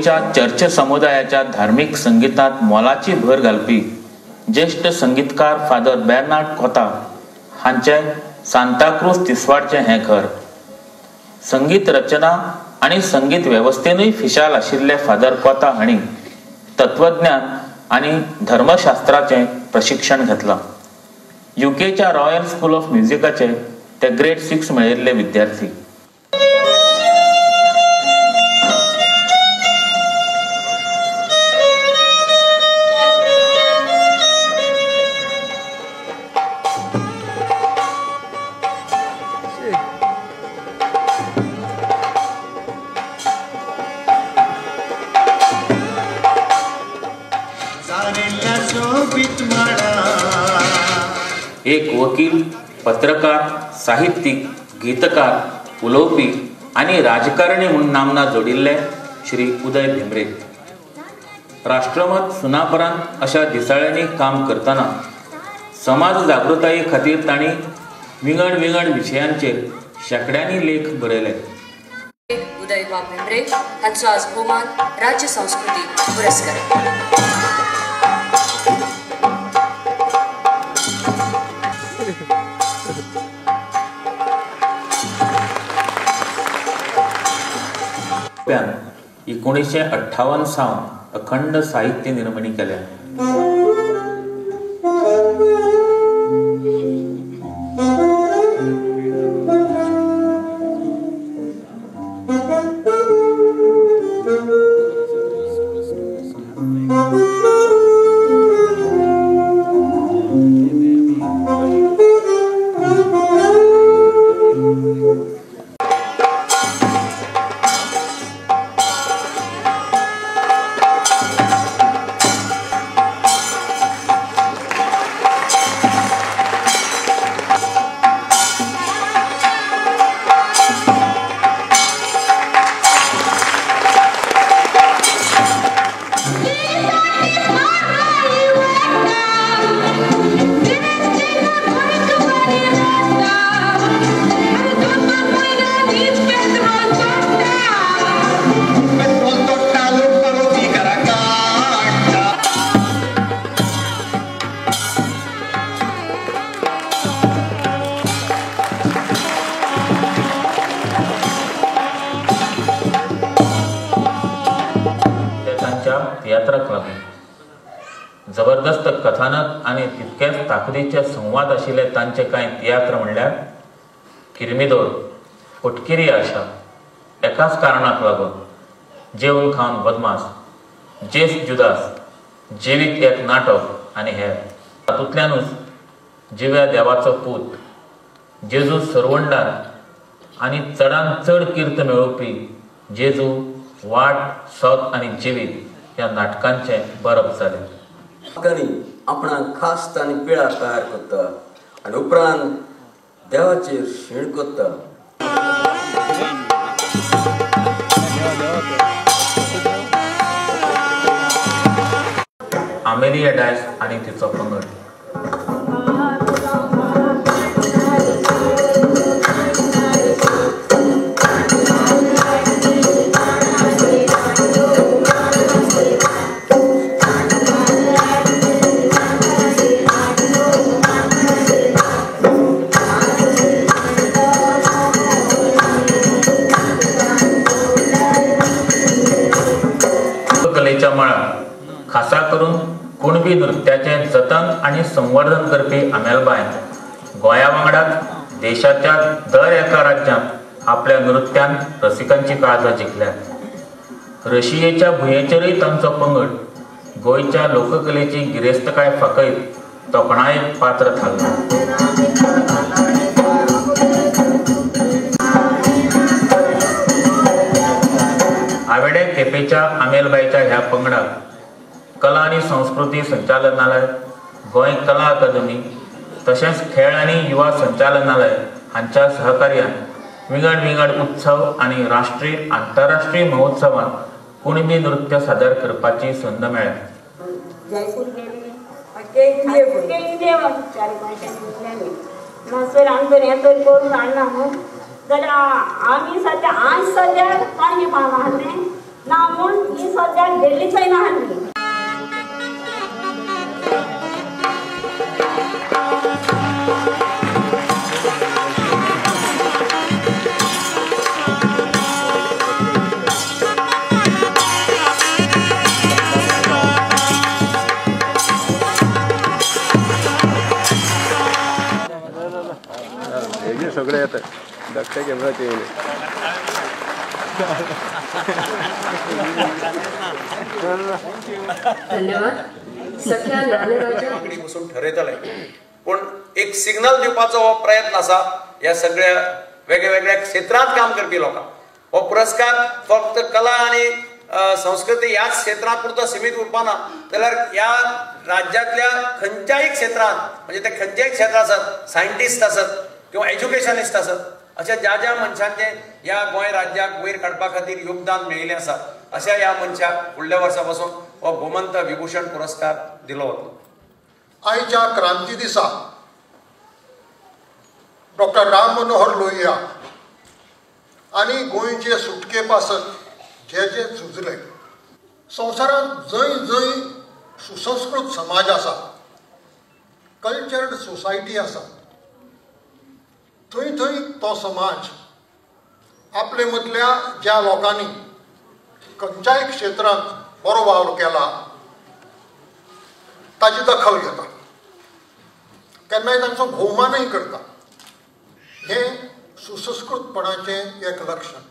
गोंयच्या चर्च समुदायाच्या धार्मीक संगीतांत मोलाची भर घालपी ज्येश्ठ संगीतकार फादर बेर्नार्ड कोता हांचे सांताक्रूज तिसवाडचें हें घर. संगीत रचना आनी संगीत वेवस्थेनूय फिशाल आशिल्ले फादर कोता हांणी तत्वज्ञान आनी धर्मशास्त्राचें प्रशिक्षण घेतलां. युकेच्या रॉयल स्कूल ऑफ म्युझिकाचे ते ग्रेड 6 मेळिल्ले विद्यार्थी. एक वकील, पत्रकार, साहित्यीक, गीतकार, उलोवपी आनी राजकारणी म्हूण नामना जोडिल्ले श्री उदय भेंब्रे. राष्ट्रमत, सुनापरांत अशा दिसाळ्यांनी काम करतना समाज जागृताये खातीर तांणी विंगड विंगड विशयांचेर शेंकड्यांनी लेख बरयले. उदय भेंब्रे हांचो आज भोवमान राज्य संस्कृतीक पुरस्कार. एकोणीसशे 58 सावन अखंड साहित्य निर्मणी केल्या. तियात्राक लागून जबरदस्त कथानक आनी तितकेच ताकदीचे संवाद आशिल्ले तांचे कांय तियात्र म्हणल्यार किर्मिदोर, फटकिरी आशा, एकाच कारणाक लागून, जेवन खावन बदमास, जेस जुदास, जिवीत एक नाटक आनी हेर. तातूंतल्यानूच जिव्या देवाचो पूत, जेजू सरवंडार आनी चडान चड कीर्त मेळोवपी जेजू वाट, सत आनी जिवीत ह्या नाटकांचें बरप जालें. आपणाक खास आनी पिळा तयार करता आनी उपरांत देवाचेर शीण करता. आमेलिया डायस आनी तिचो पंगड. कलेच्या मळार खासा करून कुणबी नृत्याचें जतन आनी संवर्धन करपी आमेलबायन गोंया वांगडाच देशाच्या दर एका राज्यांत आपल्या नृत्यान रसिकांची काळजां जिखल्यात. रशियेच्या भुंयेचेरूय तांचो पंगड गोंयच्या लोककलेची गिरेस्तकाय फांकयत तोखणायेक पात्र थारला. आवेडे केपेच्या आमेलबायच्या ह्या पंगडाक कला आनी संस्कृती संचालनालय, गोंय कला अकादमी तशेंच खेळ आनी युवा संचालनालय हांच्या सहकार्यान विंगड विंगड उत्सव आनी राष्ट्रीय आंतरराष्ट्रीय महोत्सवांत कुणबी नृत्य सादर करपाची संद मेळ्ळ्या. जाल्यार आमी सद्या आज सद्या पणजे पावला आसलें. ना म्हूण ही सद्याक गेल्ली चोयना आसली. सगळे येतात धाकट्या कॅमेराचे येयले. धन्यवाद. सख्या ज्ञानराजा बसून ठरयतले, पूण एक सिग्नल दिवपाचो हो प्रयत्न आसा ह्या सगळ्या वेगळ्या क्षेत्रांत काम करपी लोकांक. हो पुरस्कार फक्त कला आनी संस्कृती ह्याच क्षेत्रांत पुरतो सीमित उरपा ना, जाल्यार ह्या राज्यांतल्या खंयच्याय क्षेत्रांत, म्हणजे ते खंयच्याय क्षेत्र आसत, सायंटिस्ट आसत किंवा एज्युकेशनिस्ट आसत, अशा ज्या ज्या मनशांचे ह्या गोंय राज्याक वयर काडपा खातीर योगदान मेळिल्लें आसा अशा ह्या मनशाक फुडल्या वर्सा पासून हो गोमंत विभूषण पुरस्कार दिलो वतलो. आयच्या क्रांती दिसा डॉक्टर राम मनोहर लोहिया आनी गोंयचे सुटके पासत जे जे झुजले, संवसारांत जंय जंय सुसंस्कृत समाज आसा, कल्चर्ड सोसायटी आसा, थंय थंय तो समाज आपले मदल्या ज्या लोकांनी खंयच्याय क्षेत्रांत बरो वावर केला ताची दखल घेता, केन्नाय तांचो भोवमानय करता. हें सुसंस्कृतपणाचें एक लक्षण.